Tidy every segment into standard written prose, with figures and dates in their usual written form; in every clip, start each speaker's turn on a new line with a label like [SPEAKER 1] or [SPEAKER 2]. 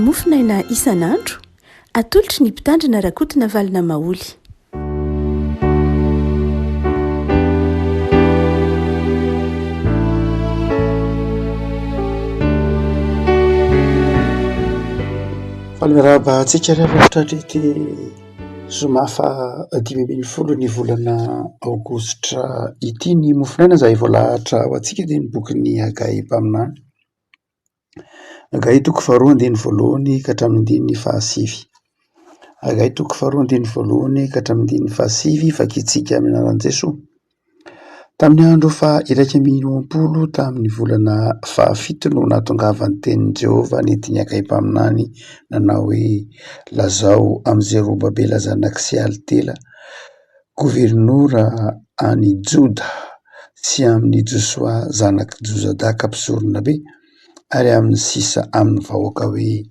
[SPEAKER 1] Mofonaina isan'andro, atolotry ny Mpitandrina Rakotonavalona Maholy.
[SPEAKER 2] Faly miarahaba antsika ry havana tratry ity zoma faha 15 ny volana aogositra ity. Ny mofonaina izay voalahatra ho antsika dia ny bokin'i Hagay mpaminany. Hagay toko faharoa andininy voalohany ka hatramin'ny andininy fahasivy. Hagay toko faharoa andininy voalohany ka hatramin'ny andininy fahasivy, vakintsika amin'ny anaran'i Jesoa. Tamin'ny andro faha-21 tamin'ny volana fahafito no nahatongavan'ny tenin'i Jehovah nentin'i Hagay mpaminany nanao hoe, Lazao amin'i Zerobabela zanak'i Sealtela, governora any Joda, sy amin'i Josoa zanak'i Jozadaka mpisoronabe, ary amin'ny sisa amin'ny vahoaka hoe,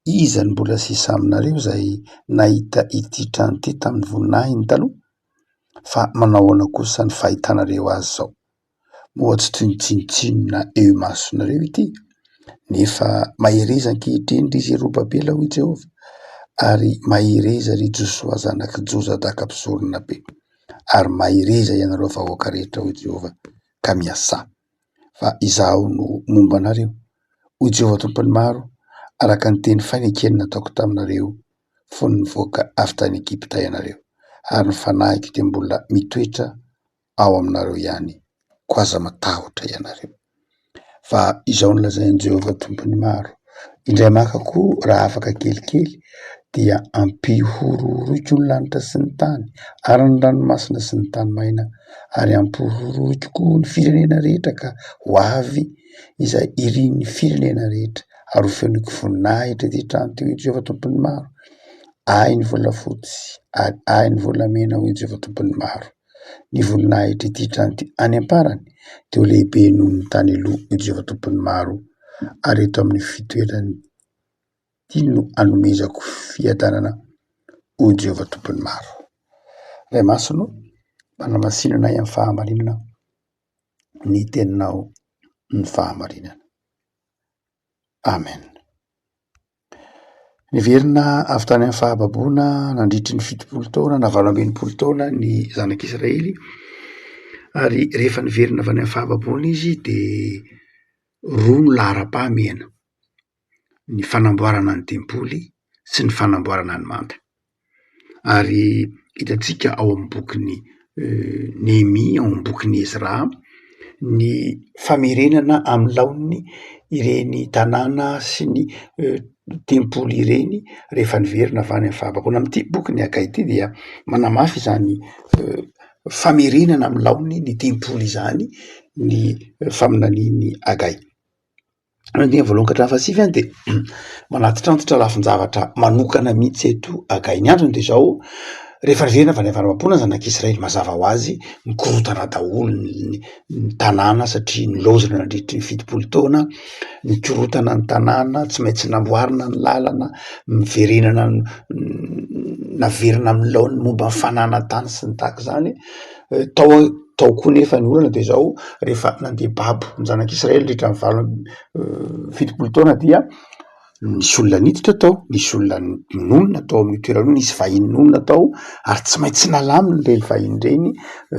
[SPEAKER 2] Iza no mbola sisa aminareo izay nahita ity trano ity tamin'ny voninahiny taloha? Fa manao ahoana kosa ny fahitanareo azy izao? Moa tsy toy ny tsinontsinona eo imasonareo ity? Nefa mahereza ankehitriny, ry Zerobabela, hoy Jehovah, ary mahereza, ry Josoa zanak'i Jozadaka mpisoronabe, ary mahereza ianareo vahoaka rehetra, hoy Jehovah, ka miasà. Fa Izaho no momba anareo, hoy Jehovah Tompon'ny maro, araka ny teny fanekena nataoko taminareo fony nivoaka avy tany Egypta ianareo, ary ny fanahiko dia mbola mitoetra ao aminareo ihany, koa aza matahotra ianareo. Fa izao no lazain'i Jehovah Tompon'ny maro, Indray maka koa raha afaka kelikely, dia ampihorohoroiko ny lanitra sy ny tany, ary ny ranomasina sy ny tany maina, ary ampihorohoroiko koa ny firenena rehetra ka ho avy izay irin'ny firenena rehetra, ary ho fenoiko voninahitra ity trano ity, hoy Jehovah Tompon'ny maro. Ahy ny volafotsy, ary ahy ny volamena, hoy Jehovah Tompon'ny maro. Ny voninahitr'ity trano ity any am-parany dia ho lehibe noho ny tany aloha, hoy Jehovah Tompon'ny maro, ary eto amin'ny fitoerany ity no hanomezako fiadanana, hoy Jehovah Tompon'ny maro. Ray Masina ô, manamasina anay amin'ny fahamarinana ny teninao ny fahamarinana. Amen. Niverina avy tany amin'ny fahababoana nandritry ny 70 taona na 68 taona ny zanak'Israely ary rehefa niverina avy any amin'ny fahababoana izy de roa no laharam-pahamehana, ny fanamboarana ny tempoly sy ny fanamboarana ny manda. Ary hitantsika ao amin'ny bokin'i Nehemia, ao amin'ny bokin'i Ezra ny famerenana amin'ny laoniny ireny tanàna sy ny tempoly ireny rehefa niverina avy any amin'ny fahababoana. Amin'ity bokin'i Hagay ity dia manamafy izany famerenana amin'ny laoniny ny tempoly izany ny faminanian'i Hagay. Ny andininy voalohany ka hatramin'ny fahasivy dia manatitrantitra lafin-javatra manokana mihitsy eto Hagay. Ny antony dia izao, rehefa niverina avy any Avarababoana ny zanak'Israely, mazava ho azy nikorontana daholo ny ny tanàna satria nilaozana nandritry ny 70 taona, nikorontana ny tanàna, tsy maintsy namboarina ny lalana, niverenana naverina amin'ny laoniny momba ny fananan-tany sy ny tahaka izany. Tao tao koa nefa ny olana de zao, rehefa nandeha babo ny zanak'Israely nandritra ny valo 70 taona dia nisy olona niditra tao, nisy olona nonina tao amin'io toerana io, nisy vahiny nonina tao ary tsy maintsy nalamina ireny vahiny ireny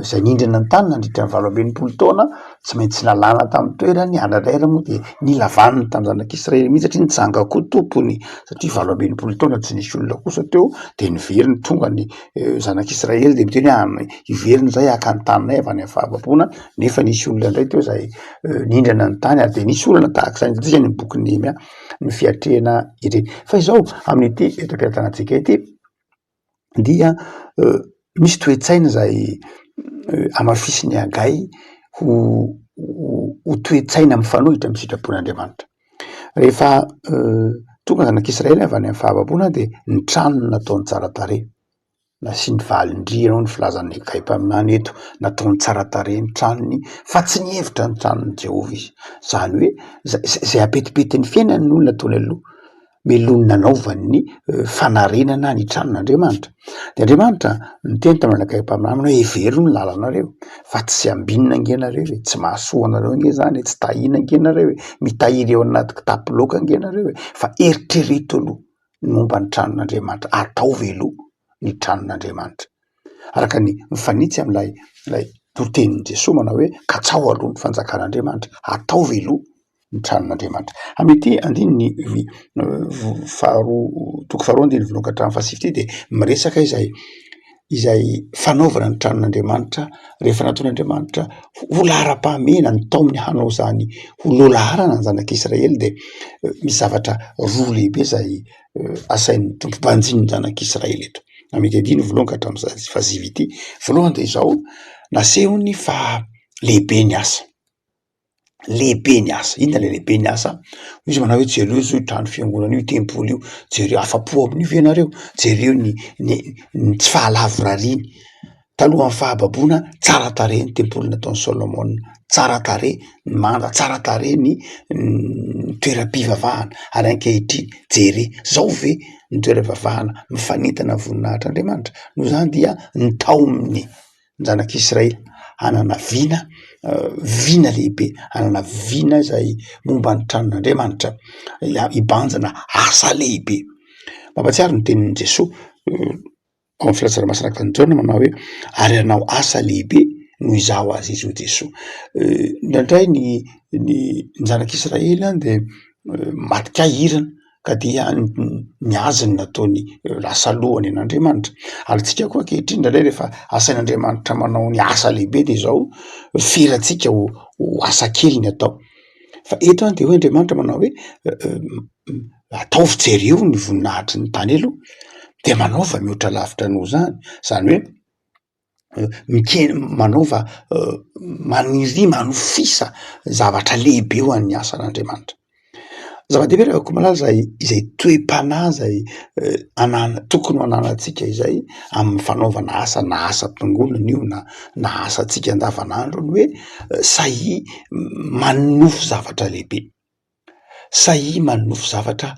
[SPEAKER 2] zay nindrana ny tany nandritra ny 68 taona, tsy maintsy nalana tamin'ny toerany, ary indraindray ary moa de nila vaniny tamin'ny zanak'Israely mihitsy satria nijanga koa tompony satria 68 taona tsy nisy olona kosa teo de niverina tonga ny zanak'Israely de miteny hoe any hiverina zay haka ny taninay avy any amin'ny fahababoana nefa nisy olona indray teo zay nindrana ny tany ary de nisy olana tahaka izany. Hitantsika any amin'ny bokin'i Nehemia ny fiatrehana ireny. Fa izao amin'ity eto am-pelatanantsika ity dia misy toe-tsaina izay hamafisin'i Hagay ho ho toe-tsaina mifanohitra amin'ny sitrapon'Andriamanitra. Rehefa tonga ny zanak'Israely avy any amin'ny fahababoana dia ny tranony nataony tsara tarehy, nasiany valin-drihana hoy ny filazan'i Hagay mpaminany eto, nataony tsara tarehy ny tranony fa tsy nihevitra ny tranon'i Jehovah izy. Izany hoe zay zay apetipetin'ny fiainany no nataony aloha. Mialoha ny nanaovany ny fanarenana ny tranon'Andriamanitra. De Andriamanitra niteny tamin'i Malakaia mpaminany hoe hevero ny lalanareo fa tsy ambinina ange nareo e, tsy mahasoa anareo ange zany e, tsy tahiana ange nareo e, mitahiry ao anaty kitapo loaka ange nareo e, fa eritrereto aloha ny momba ny tranon'Andriamanitra, ataovy aloha ny tranon'Andriamanitra. Araka ny mifanitsy amin'ilay ilay toritenin'i Jesoa manao hoe katsaho aloha ny fanjakan'Andriamanitra, ataovy aloha ny tranon'Andriamanitra. Amin'ity andininy faharoa toko faharoa andininy voalohany ka hatramin'ny fahasivy ity dia miresaka izay izay fanaovana ny tranon'Andriamanitra rehefa nataon'Andriamanitra ho laharam-pahamehana ny taominy hanao izany ho lohalaharana ny zanak'Israely dia misy zavatra roa lehibe izay asain'ny Tompo banjinin'ny zanak'Israely eto. Amin'ity andininy voalohany ka hatramin'ny fahasivy ity, voalohany dia izao, nasehony fa lehibe ny asa. Lehibe ny asa, inona le lehibe ny asa? Hoy izy manao hoe jereo zao io trano fiangonana io, tempoly io, jereo afa-po amin'io ve nareo? Jereo ny ny ny tsy fahalavorariany, talohan'ny fahababoana tsara tarehy ny tempoly nataon'i Solomona, tsara tarehy ny manda, tsara tarehy ny ny toeram-pivavahana ary ankehitriny jere zao ve ny toeram-pivavahana mifanentana voninahitr'Andriamanitra? Noho izany dia nitaominy. ny zanak'Israely hanana vina, vina lehibe, hanana vina izay momba ny tranon'Andriamanitra, hibanjina asa lehibe. Mampahatsiaro ny tenin'i Jesoa ao amin'ny filazantsara masina araka an'i Jaona manao hoe ary hanao asa lehibe noho izaho azy izy hoy Jesoa. Indraindray ny ny zanak'Israely dia maty kahirana ka dia ny azy no nataony lasa lohany an'Andriamanitra. Ary tsika koa ankehitriny indraindray rehefa asain'Andriamanitra manao ny asa lehibe de zao ferantsika ho ho asa kely ny atao. Fa eto an de hoe Andriamanitra manao hoe ataovy jereo ny voninahitry ny tany aloha de manaova mihoatra lavitra noho zany, zany hoe mike- manaova maniria manofisa zavatra lehibe ho an'ny asan'Andriamanitra. Zava-dehibe raha koa malaza izay toe-panahy zay anana- tokony ho ananantsika izay amin'ny fanaovana asa na asam-piangonana io na na asantsika andavanandro ny hoe sahia manonofy zavatra lehibe. Sahia manonofy zavatra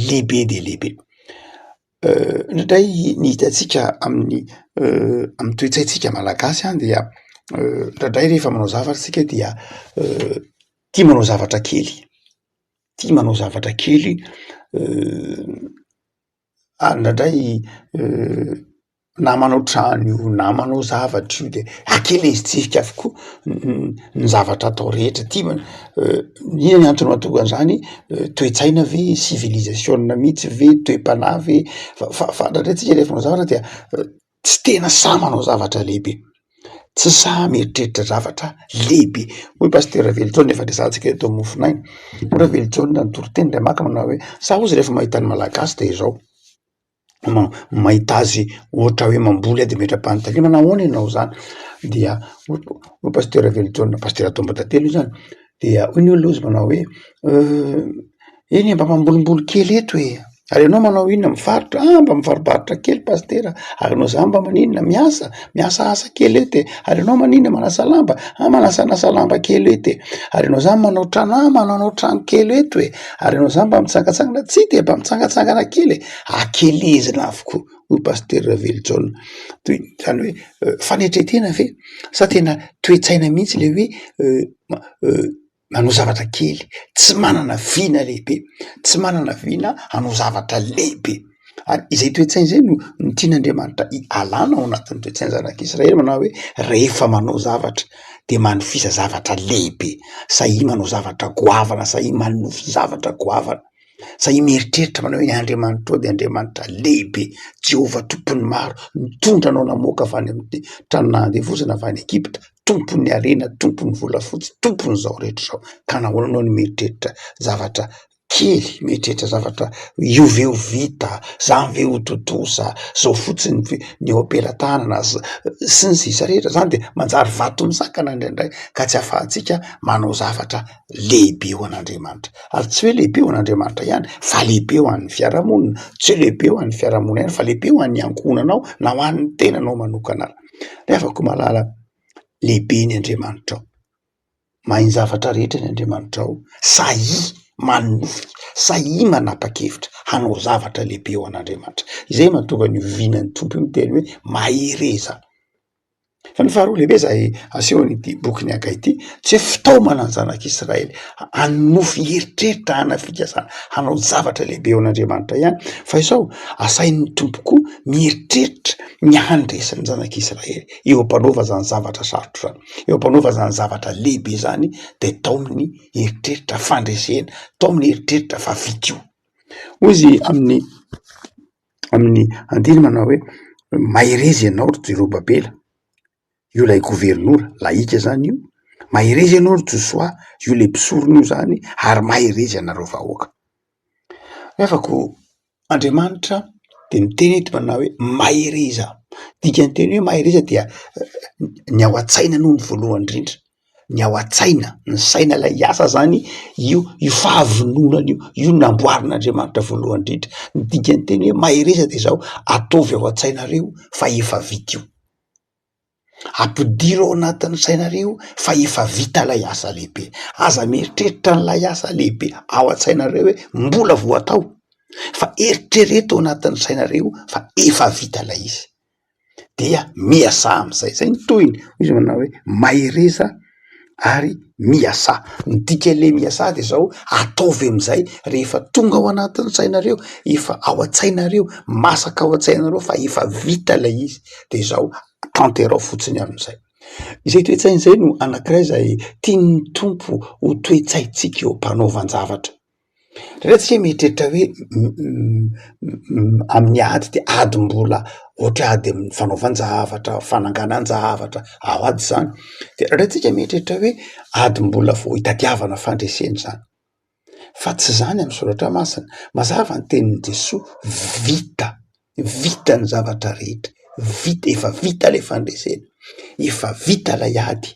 [SPEAKER 2] lehibe dia lehibe. Indraindray ny hitantsika amin'ny amin'ny toe-tsaintsika malagasy an dia indraindray rehefa manao zavatra isika dia tia manao zavatra kely, tia manao zavatra kely ary indraindray na manao trano io na manao zavatra io de akelezin-tsirika avokoa ny zavatra atao rehetra, tia inona ny antony mahatonga an'izany? Toe-tsaina ve, civilisation mihitsy ve, toe-panahy ve? Fa fa indraindray tsika rehefa manao zavatra dia tsy tena sahy manao zavatra lehibe, tsy sahy mieritreritra zavatra lehibe. Hoy pasitera Ravelojaona efa resahantsika eto amin'ny mofonaina, hoy Ravelojaona nitoriteny indray maka manao hoe za hozy rehefa mahita ny malagasy de izao. Mahita azy ohatra hoe mamboly aho de metra-panontaniana nahoana ianao zany? Dia hoy pasitera Ravelojaona, pasitera Tombontantely io zany, dia hoy ny olona hozy manao hoe eny e mba mambolimboly kely eto e, ary ianao manao inona? Mivarotra, ah mba mivarobarotra kely pasitera, ary ianao zany mba maninona? Miasa, miasaasa kely eto e, ary ianao maninona? Manasa lamba, ah manasanasa lamba kely eto e, ary ianao zany manao trano, ah manaonao trano kely eto e. Ary ianao zany mba mitsangatsangana? Tsia de mba mitsangatsangana kely e! Akelezina avokoa hoy Pasitera Ravelojaona. Toy zany hoe fanetren-tena ve sa tena toe-tsaina mihitsy le hoe manao zavatra kely, tsy manana vina lehibe, tsy manana vina hanao zavatra lehibe. Ary izay toe-tsaina izay no no tian'Andriamanitra alana ao anatin'ny toe-tsain'ny zanak'Israely manao hoe rehefa manao zavatra de manofisa zavatra lehibe, sahia manao zavatra goavana, sahia manofy zavatra goavana, sahia mieritreritra manao hoe ny Andriamanitrao de Andriamanitra lehibe, Jehovah tompon'ny maro, nitondra anao namoaka avy any amin'ny trano nahandevozana avy any Egypta, tompon'ny harena, tompon'ny volafotsy, tompon'izao rehetra izao, ka nahoana ianao no mieritreritra zavatra kely mieritreritra zavatra io ve ho vita, zany ve ho tontosa, zao fotsiny ve ny eo am-pelatanana sy ny sisa rehetra zany de manjary vato misakana indraindray ka tsy ahafahantsika manao zavatra lehibe ho an'Andriamanitra, ary tsy hoe lehibe ho an'Andriamanitra ihany fa lehibe ho an'ny fiarahamonina, tsy hoe lehibe ho an'ny fiarahamonina ihany fa lehibe ho an'ny ankohonanao na ho an'ny tenanao manokana ary. Ry havako malala, lehibe ny Andriamanitrao. Mahay ny zavatra rehetra ny Andriamanitrao, sahia. Manonofy, sahia manapa-kevitra hanao zavatra lehibe ho an'Andriamanitra. Izay mahatonga an'io vinan'ny Tompo io miteny hoe mahereza. Fa ny faharoa lehibe izay asehon'ity bokin'i Hagay ity, tsy hoe fitaomana ny zanak'Israely hanonofy hieritreritra hana fikasana hanao zavatra lehibe eo an'Andriamanitra ihany, fa izao asain'ny Tompo koa mieritreritra ny handresin'ny zanak'Israely eo am-panaova izany zavatra sarotra izany, eo am-panaova izany zavatra lehibe izany de taominy eritreritra fandresena, taominy eritreritra fa vita io. Hoy izy amin'ny amin'ny andininy manao hoe mahereza ianao ry Jerobabela, io ilay governora, lahika zany io, mahereza ianao ry Josoa, io le mpisorona io zany ary mahereza ianareo vahoaka. Nefa ko Andriamanitra de miteny eto manao hoe mahereza, dikan'ny teny hoe mahereza dia ny ao an-tsaina aloha ny voalohany indrindra. ny ao an-tsaina, ny saina ilay hiasa zany io io fahavononana io, io no namboarin'Andriamanitra voalohany indrindra, ny dikan'ny teny hoe mahereza de zao, ataovy ao an-tsainareo fa efa vita io, ampidiro ao anatin'ny sainareo fa efa vita ilay asa lehibe, aza mieritreritra an'ilay asa lehibe ao an-tsainareo hoe mbola vao atao fa eritrereto ao anatin'ny sainareo fa efa vita ilay izy. dia miasà am'zay, zay ny tohiny, hoy izy manao hoe mahereza ary miasà, ny dikan'le miasà de zao ataovy am'zay rehefa tonga ao anatin'ny sainareo, efa ao an-tsainareo, masaka ao an-tsainareo fa efa vita lay izy de zao tanterao fotsiny am'zay. Izay toe-tsaina izay no anankiray zay tian'ny Tompo ho toe-tsaintsika eo am-panaovan-javatra. Indraindray tsika mieritreritra hoe amin'ny ady de ady mbola ohatra hoe ady amin'ny fanaovan-javatra, fananganan-javatra, ao ady zany. De indraindray tsika mieritreritra hoe ady mbola vao hitadiavana fandresena zany, fa tsy zany amin'ny soratra masina. Mazava ny tenin'i Jesoa, vita. Vita ny zavatra rehetra, vita, efa vita le fandresena, efa vita lay ady,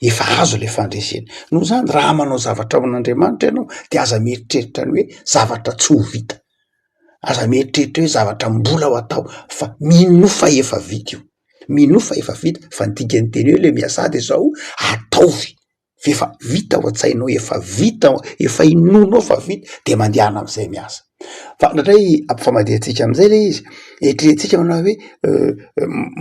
[SPEAKER 2] efa azo le fandresena. Noho izany raha manao zavatra ho an'Andriamanitra ianao de aza mieritreritra ny hoe zavatra tsy ho vita, aza mieritreritra hoe zavatra mbola ho atao fa minoa fa efa vita io, minoa fa efa vita fa ny dikan'ny teny hoe le miasa de zao ataovy f'efa vita ao an-tsainao, efa vita, efa inoanao fa vita de mandehana am'zay miasa. Fa indraindray ampifamadihantsika am'zay le izy, eritreretintsika manao hoe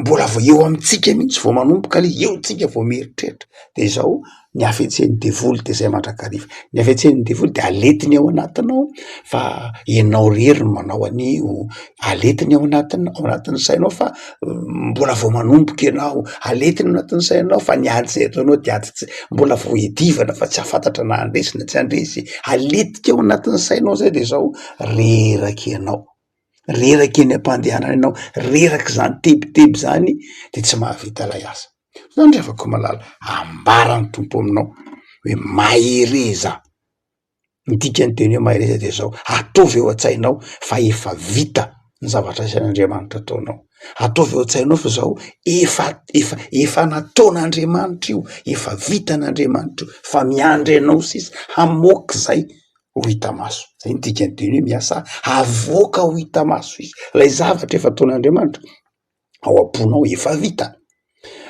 [SPEAKER 2] mbola vao eo amintsika mihitsy vao manomboka le eo tsika vao mieritreritra de zao ny hafetsen'ny devoly de zay mandrakariva, ny hafetsen'ny devoly de aletiny ao anatinao fa ianao rery no manao an'io, aletiny ao anatin- ao anatin'ny sainao fa mbola vao manomboka ianao, aletiny ao anatin'ny sainao fa ny ady zay ataonao de ady tsy mbola vao hiadivana fa tsy hahafantatra na handresy na tsy handresy, aletika ao anatin'ny sainao zay de zao reraka ianao, reraka eny am-pandehanana ianao, reraka zany tebiteby zany de tsy mahavita ilay asa. Zany ry havako malala, ambaran'ny Tompo aminao hoe mahereza. Ny dikan'ny teny hoe mahereza dia izao, ataovy eo an-tsainao fa efa vita ny zavatra asain'Andriamanitra ataonao. Ataovy eo an-tsainao fa izao efa efa efa nataon'Andriamanitra io, efa vitan'Andriamanitra io fa miandry anao sisa hamoaka izay ho hita maso. Zay ny dikan'ny teny hoe miasa, avoaka ho hita maso izy, ilay zavatra efa ataon'Andriamanitra. ao am-ponao efa vita.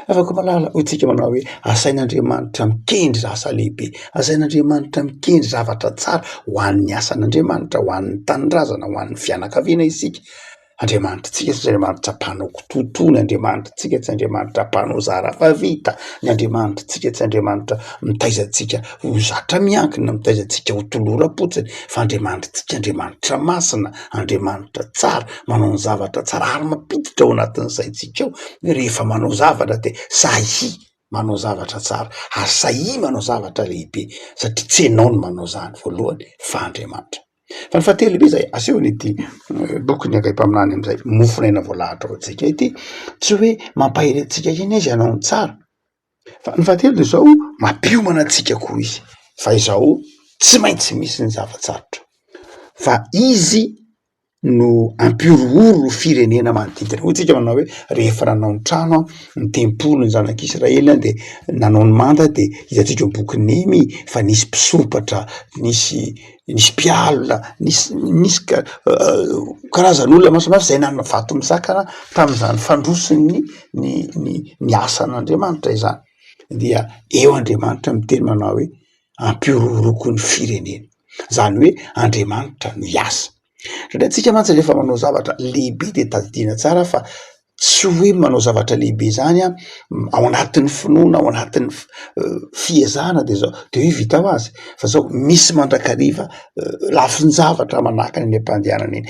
[SPEAKER 2] Afaka malala hoy tsika manao hoe asain'Andriamanitra mikendry asa lehibe, asain'Andriamanitra mikendry zavatra tsara ho an'ny asan'Andriamanitra, ho an'ny tanindrazana, ho an'ny fianakaviana isika. Andriamanitra tsika tsy Andriamanitra mpanao kitoatoa, ny Andriamanitra tsika tsy Andriamanitra mpanao zara fa vita, ny Andriamanitra tsika tsy Andriamanitra mitaiza antsika ho zatra miankina, mitaiza antsika ho toloram-potsiny fa Andriamanitra tsika Andriamanitra masina, Andriamanitra tsara, manao ny zavatra tsara ary mampiditra ao anatin'ny saintsika ao hoe rehefa manao zavatra de sahia manao zavatra tsara ary sahia manao zavatra lehibe satria tsy ianao no manao zany voalohany fa Andriamanitra. Fa ny fahatelo lehibe izay asehon'ity bokin'ny Hagay mpaminany amin'izay mofon'aina voalahatra ho antsika ity, tsy hoe mampahery antsika ihany izy hanao ny tsara fa ny fahatelo de zao mampiomana antsika koa izy fa izao tsy maintsy misy ny zava-tsarotra fa izy no hampihorohoro firenena manodidina. Hoy tsika manao hoe rehefa nanao ny trano an, ny tempoly ny zanak'Israely an de nanao ny manda de hitantsika eo bokin'i Nehemia fa nisy mpisompatra, nisy nisy mpialona, nisy nisy ka- karazan'olona maro samihafa zay nanana vato misakana tamin'izany fandroson'ny ny ny ny asan'Andriamanitra izany. Dia eo Andriamanitra miteny manao hoe ampihorohoroako ny firenena. Zany hoe Andriamanitra no hiasa. Indraindray tsika mantsy rehefa manao zavatra lehibe de tadidiana tsara fa tsy hoe manao zavatra lehibe zany an, ao anatin'ny finoana, ao anatin'ny fiezahana de zao de hoe vita ho azy fa zao misy mandrakariva lafin-javatra manakana eny am-pandehanana eny,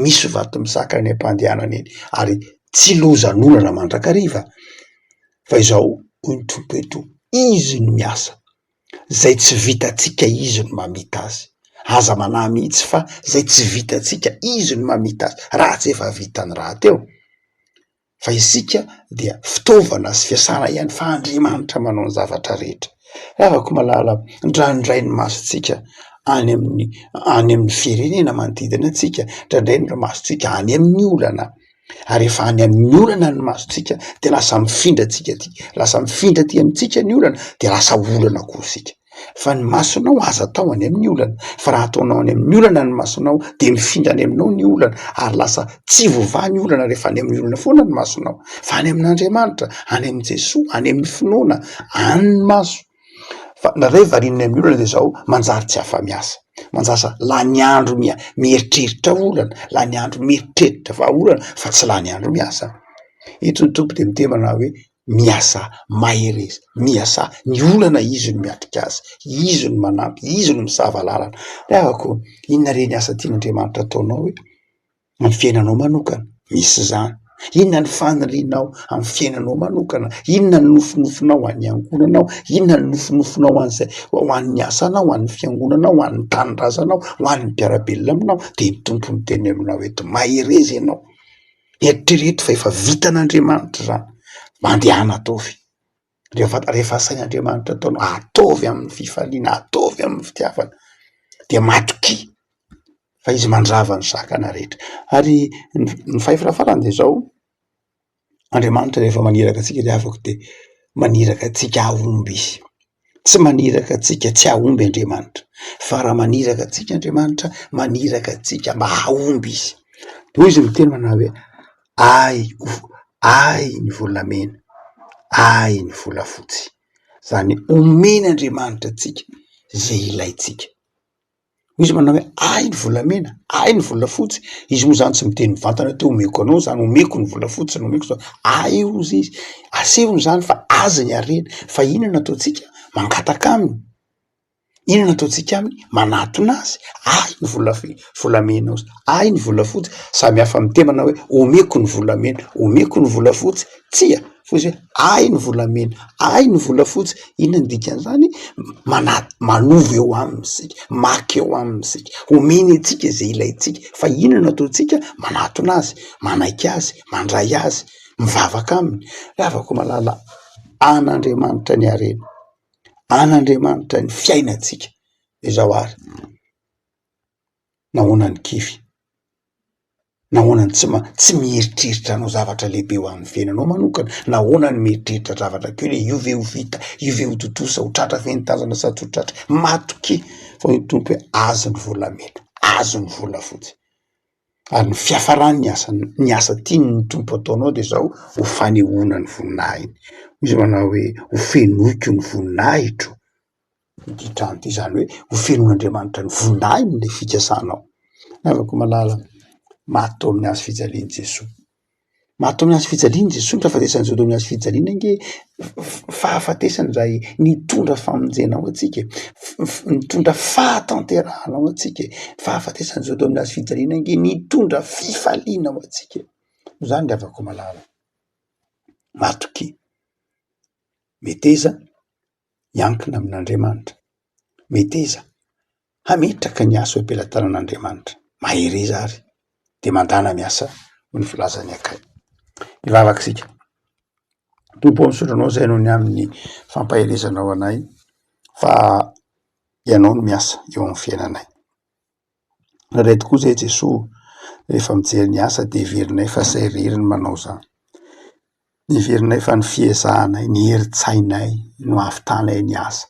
[SPEAKER 2] misy vato misakana eny am-pandehanana eny ary tsy lozan'olana mandrakariva fa izao hoy ny Tompo eto, izy no miasa. Zay tsy vitantsika izy no mamita azy. Aza manahy mihitsy fa zay tsy vitantsika izy no mamita azy raha tsy efa vitany rahateo. Fa isika dia fitaovana sy fiasana ihany fa Andriamanitra manao ny zavatra rehetra. Ravako malala, ndraindray ny masontsika any amin'ny any amin'ny firenena manodidina antsika, ndraindray ny masontsika any amin'ny olana. Ary rehefa any amin'ny olana ny masontsika de lasa mifindra antsika aty, lasa mifindra aty amintsika ny olana de lasa olana koa isika. Fa ny masonao aza atao any amin'ny olana, fa raha ataonao any amin'ny olana ny masonao de mifindra any aminao ny olana ary lasa tsy voavaha ny olana rehefa any amin'ny olana foana ny masonao, fa any amin'Andriamanitra, any amin'i Jesoa, any amin'ny finoana, any ny maso. Fa indraindray variana amin'ny olana de zao manjary tsy afa-miasa, manjasa lany andro mia- mieritreritra olana, lany andro mieritreritra vahaolana fa tsy lany andro miasa. Eto ny Tompo de miteny manao hoe miasà, mahereza, miasà, ny olana izy no miatrika azy, izy no manampy, izy no misava lalana. Ry havako, inona re ny asa tian'Andriamanitra ataonao e? Amin'ny fiainanao manokana, misy izany. Inona ny fanirianao amin'ny fiainanao manokana? Inona ny nofinofinao ho an'ny ankohonanao? Inona ny nofinofinao ho an'izay ho an'ny asanao, ho an'ny fiangonanao, ho an'ny tanindrazanao, ho an'ny mpiara-belona aminao? Dia ny Tompo miteny aminao eto, mahereza ianao, eritrereto fa efa vitan'Andriamanitra izany, mandehana ataovy. Rehefa rehefa asain'Andriamanitra ataonao, ataovy amin'ny fifaliana, ataovy amin'ny fitiavana, dia matokia fa izy mandrava ny sakana rehetra. Ary ny fahefana farany de zao, Andriamanitra rehefa maniraka antsika ry havako de maniraka antsika hahomby izy, tsy maniraka antsika tsy hahomby Andriamanitra, fa raha maniraka antsika Andriamanitra, maniraka antsika mba hahomby izy. De hoy izy miteny manao hoe ahy ahy ny volamena, ahy ny volafotsy, zany hoe omen'Andriamanitra antsika zay ilaintsika. Hoy izy manao hoe ahy ny volamena, ahy ny volafotsy, izy moa zany tsy miteny mivantana hoe omeko anao zany, omeko ny volafotsy na omeko zao, ahy hozy izy, asehony zany fa azy ny harena, fa inona no ataontsika? Mangataka aminy. Inona no ataontsika aminy? Manatona azy, ahy ny vola- volamena ozy, ahy ny volafotsy, samy hafa miteny manao hoe omeko ny volamena, omeko ny volafotsy, tsia, fa izy hoe ahy ny volamena, ahy ny volafotsy, inona ny dikan'izany? Mana- manovo eo aminy isika, maka eo aminy isika, omeny antsika izay ilaintsika, fa inona no ataontsika? Manatona azy, manaiky azy, mandray azy, mivavaka aminy, ry havako malala, an'Andriamanitra ny harena. An'Andriamanitra ny fiainantsika izao ary nahoana ny kivy? Nahoana no tsy ma- tsy mieritreritra hanao zavatra lehibe ho an'ny fiainanao manokana? Nahoana no mieritreritra zavatra kely hoe io ve ho vita, io ve ho tontosa, ho tratra ve ny tanjona sa tsy ho tratra? Matokia fa hoy ny Tompo hoe azy ny volamena, azy ny volafotsy. Ary ny fiafaran'ny asa, ny asa tian'ny Tompo ataonao de zao, ho fanehoana ny voninahiny. Hoy izy manao hoe ho fenoiko ny voninahitro ity trano ity, zany hoe ho fenoin'Andriamanitra ny voninahiny le fikasanao. Ry havako malala, maty teo amin'ny hazo fijalian'i Jesoa. Maty teo amin'ny hazo fijaliana i Jesoa, ny fahafatesan'i Jesoa teo amin'ny hazo fijaliana ange fahafatesana izay nitondra famonjena ho antsika e, nitondra fahatanterahana ho antsika e, fahafatesan'i Jesoa teo amin'ny hazo fijaliana ange nitondra fifaliana ho antsika e, noho izany ry havako malala, matokia, meteza hiankina amin'Andriamanitra, meteza hametraka ny asa eo am-pelatanan'Andriamanitra. Mahereza ary de mandàna miasa hoy ny filazan'ny akay. Hivavaka isika. Tompo ô, misaotra anao izay noho ny amin'ny fampaherezanao anay fa ianao no miasa eo amin'ny fiainanay. Indraindray tokoa izay Jesoa rehefa mijery ny asa dia heverinay fa izay irery no manao izany. Heverinay fa ny fiezahanay, ny herin-tsainay no ahavitanay ny asa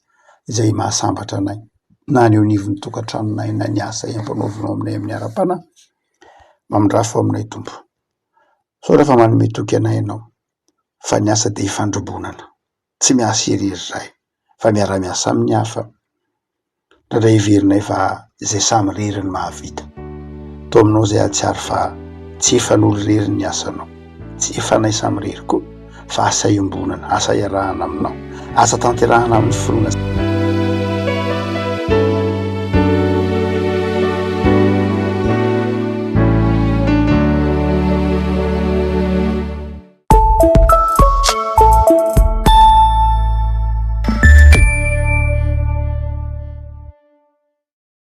[SPEAKER 2] izay mahasambatra anay, na ny eo anivon'ny tokantranonay na ny asa ampanaovinao aminay amin'ny ara-panahy. Mamindrafo aminay Tompo. Misaotra fa manome toky anay Ianao fa ny asa dia ifandrombonana, tsy miasa irery izahay fa miara-miasa amin'ny hafa. Indraindray heverinay fa izay samy irery no mahavita. Toa aminao izay hahatsiaro fa tsy efan'olo irery ny asanao. Tsy efanay samy irery koa fa asa iombonana, asa iarahana aminao, asa tanterahana amin'ny finoana.